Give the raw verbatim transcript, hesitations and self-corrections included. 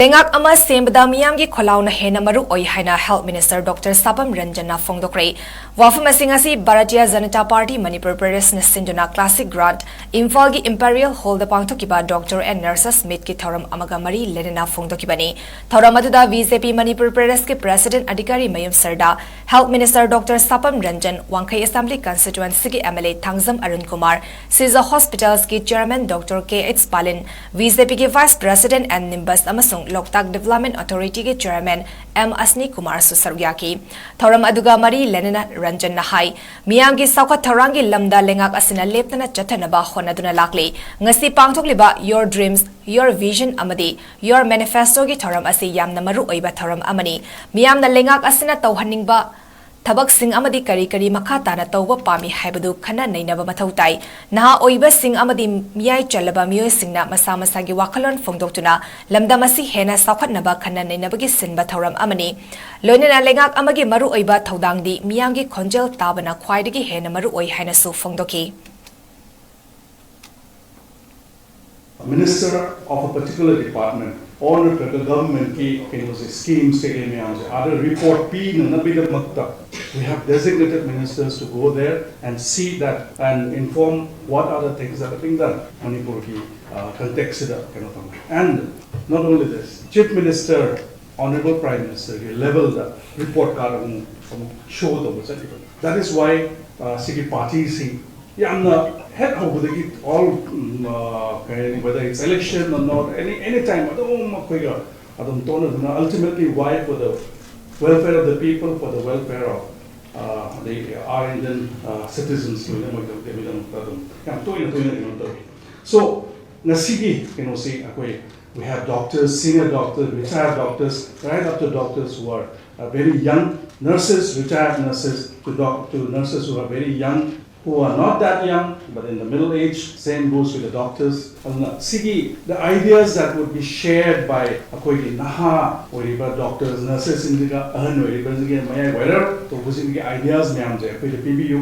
ꯂꯩꯉꯥꯛ ꯑꯃ ꯁꯦꯝꯕꯗ ꯃꯤꯌꯥꯝꯒꯤ ꯈꯣꯜꯂꯥꯎꯅ ꯍꯦꯟꯅ ꯃꯔꯨ ꯑꯣꯏ ꯍꯥꯏꯅ Health Minister Doctor ꯁꯥꯄꯝ ꯔꯟꯖꯟꯅ ꯐꯣꯡꯗꯣꯛꯈ꯭ꯔꯦ꯫ ꯋꯥꯐꯝ ꯑꯁꯤ ꯉꯁꯤ ꯚꯥꯔꯇꯤꯌ ꯖꯅꯇꯥ ꯄꯥꯔꯇꯤ ꯃꯅꯤꯄꯨꯔ ꯄ꯭ꯔꯗꯦꯁꯅ ꯁꯤꯟꯗꯨꯅ ꯀ꯭ꯂꯥꯁꯤꯛ ꯒ꯭ꯔꯥꯎꯟꯗ ꯏꯝꯐꯥꯜꯒꯤ ꯏꯝꯄꯦꯔꯤꯌꯦꯜ ꯍꯣꯜꯗ ꯄꯥꯡꯊꯣꯛꯈꯤꯕ ꯗꯣꯛꯇꯔ ꯑꯦꯟ ꯅꯔꯁꯦꯁ ꯃꯤꯠꯀꯤ ꯊꯧꯔꯝ ꯑꯃꯒ ꯃꯔꯤ ꯂꯩꯅꯅ ꯐꯣꯡꯗꯣꯛꯈꯤꯕꯅꯤ꯫ ꯊꯧꯔꯝ ꯑꯗꯨꯗ ꯕꯤ ꯖꯦ ꯄꯤ ꯃꯅꯤꯄꯨꯔ ꯄ꯭ꯔꯗꯦꯁꯀꯤ ꯄ꯭ꯔꯦꯁꯤꯗꯦꯟꯠ ꯑꯙꯤꯀꯥꯔꯤ ꯃꯌꯨꯝ ꯁꯔꯗ Health Minister Doctor Sapam Ranjan, Wangkhei assembly ꯀꯟꯁꯇꯤꯇ꯭ꯋꯦꯟꯁꯤꯒꯤ M L A Thangjam Arun Kumar, Shija ꯍꯣꯁꯄꯤꯇꯥꯜꯁꯀꯤ chairman doctor K H Palin, B J ꯄꯤꯒꯤ ꯚꯥꯏꯁ ꯄ꯭ꯔꯦꯁꯤꯗꯦꯟꯠ ꯑꯦꯟ ꯅꯤꯝꯕꯁ ꯑꯃꯁꯨꯡ ꯂꯣꯛꯇꯥꯛ ꯗꯤꯕꯦꯂꯞꯃꯦꯟꯠ ꯑꯣꯊꯣꯔꯤꯇꯤꯒꯤ ꯆꯦꯌꯔꯃꯦꯟ ꯑꯦꯝ ꯑꯁꯅꯤ ꯀꯨꯃꯥꯔꯁꯨ ꯁꯔꯨꯛ ꯌꯥꯈꯤ꯫ ꯊꯧꯔꯝ ꯑꯗꯨꯒ ꯃꯔꯤ ꯂꯩꯅꯅ ꯔꯟꯖꯟꯅ ꯍꯥꯏ, ꯃꯤꯌꯥꯝꯒꯤ ꯆꯥꯎꯈꯠ ꯊꯧꯔꯥꯡꯒꯤ ꯂꯝꯗ ꯂꯩꯉꯥꯛ ꯑꯁꯤꯅ ꯂꯦꯞꯇꯅ ꯆꯠꯊꯅꯕ ꯍꯣꯠꯅꯗꯨꯅ ꯂꯥꯛꯂꯤ꯫ ꯉꯁꯤ ꯄꯥꯡꯊꯣꯛꯂꯤꯕ Your Dreams, Your Vision ꯑꯃꯗꯤ Your Manifestoꯒꯤ ꯊꯧꯔꯝ ꯑꯁꯤ ꯌꯥꯝꯅ ꯃꯔꯨ ꯑꯣꯏꯕ ꯊꯧꯔꯝ ꯑꯃꯅꯤ꯫ ꯃꯤꯌꯥꯝꯅ ꯂꯩꯉꯥꯛ ꯑꯁꯤꯅ ꯇꯧꯍꯟꯅꯤꯡꯕ ꯊꯕꯛꯁꯤꯡ ꯑꯃꯗꯤ ꯀꯔꯤ ꯀꯔꯤ ꯃꯈꯥ ꯇꯥꯅ ꯇꯧꯕ ꯄꯥꯝꯃꯤ ꯍꯥꯏꯕꯗꯨ ꯈꯟꯅ ꯅꯩꯅꯕ ꯃꯊꯧ ꯇꯥꯏ꯫ ꯅꯍꯥ ꯑꯣꯏꯕꯁꯤꯡ ꯑꯃꯗꯤ ꯃꯤꯌꯥꯏ ꯆꯜꯂꯕ ꯃꯤꯑꯣꯏꯁꯤꯡꯅ ꯃꯁꯥ ꯃꯁꯥꯒꯤ ꯋꯥꯈꯜꯂꯣꯟ ꯐꯣꯡꯗꯣꯛꯇꯨꯅ ꯂꯝꯗꯝ ꯑꯁꯤ ꯍꯦꯟꯅ ꯆꯥꯎꯈꯠꯅꯕ ꯈꯟꯅ ꯅꯩꯅꯕꯒꯤ ꯁꯤꯟꯕ ꯊꯧꯔꯝ ꯑꯃꯅꯤ꯫ ꯂꯣꯏꯅꯅ ꯂꯩꯉꯥꯛ ꯑꯃꯒꯤ ꯃꯔꯨꯑꯣꯏꯕ ꯊꯧꯗꯥꯡꯗꯤ ꯃꯤꯌꯥꯝꯒꯤ ꯈꯣꯟꯖꯦꯜ ꯇꯥꯕꯅ ꯈ꯭ꯋꯥꯏꯗꯒꯤ ꯍꯦꯟꯅ ꯃꯔꯨꯑꯣꯏ ꯍꯥꯏꯅꯁꯨ ꯐꯣꯡꯗꯣꯛꯈꯤ꯫ A minister of a particular department or ꯅꯠꯇ꯭ꯔꯒ ꯒꯚꯔꯟꯃꯦꯟꯠꯀꯤ ꯀꯩꯅꯣꯁꯦ, ꯁ꯭ꯀꯤꯝꯁ ꯀꯩꯀꯩ ꯃꯌꯥꯝꯁꯦ ꯑꯥꯗ report ꯄꯤꯅꯅꯕꯒꯤꯗꯃꯛꯇ we have designated ministers to go there and see that and inform what are the things that are being done ꯃꯅꯤꯄꯨꯔꯒꯤ ꯀꯟꯇꯦꯛꯁꯁꯤꯗ ꯀꯩꯅꯣ ꯇꯧꯅ꯫ And not only this, Chief Minister, Honourable Prime Ministerꯒꯤ ꯂꯦꯚꯦꯜꯗ ꯔꯤꯄꯣꯔꯠ ꯀꯥꯔꯗ ꯑꯃꯨꯛ ꯑꯃꯨꯛ ꯁꯣ ꯇꯧꯕ ꯆꯠꯂꯤꯕꯅꯤ꯫ That is why ꯁꯤꯒꯤ ꯄꯥꯔꯇꯤꯁꯤ ꯌꯥꯝꯅ ꯍꯦꯛ ꯍꯧꯕꯗꯒꯤ all ꯀꯩ ꯍꯥꯏꯅꯤ, whether it's election or not, any any time ꯑꯗꯨꯝ ꯑꯩꯈꯣꯏꯒ ꯑꯗꯨꯝ ꯇꯣꯠꯅꯗꯨꯅ, ultimately why? For the welfare of the people, for the welfare of the our Indian citizens ꯂꯣꯏꯅꯃꯛꯇ ꯑꯗꯨꯝ ꯌꯥꯝ ꯇꯣꯏꯅ ꯇꯣꯏꯅ ꯀꯩꯅꯣ ꯇꯧꯏ꯫ So ꯉꯁꯤꯒꯤ ꯀꯩꯅꯣꯁꯤ ꯑꯩꯈꯣꯏ, we have doctors, senior doctors, retired doctors, right up to doctors who are very young, nurses, retired nurses, to doc to nurses who are very young, who are not that young but in the middle age. Same goes with the doctors. ꯑꯗꯨꯅ ꯁꯤꯒꯤ the ideas that would be shared by ꯑꯩꯈꯣꯏꯒꯤ ꯅꯍꯥ ꯑꯣꯏꯔꯤꯕ doctors, nurses ꯁꯤꯡꯁꯤꯒ ꯑꯍꯟ ꯑꯣꯏꯔꯤꯕꯁꯤꯡꯒꯤ ꯃꯌꯥꯏ ꯑꯣꯏꯔꯞ ꯇꯧꯕꯁꯤꯡꯒꯤ ideas ꯃꯌꯥꯝꯁꯦ ꯑꯩꯈꯣꯏꯗ ꯄꯤꯕꯤꯌꯨ꯫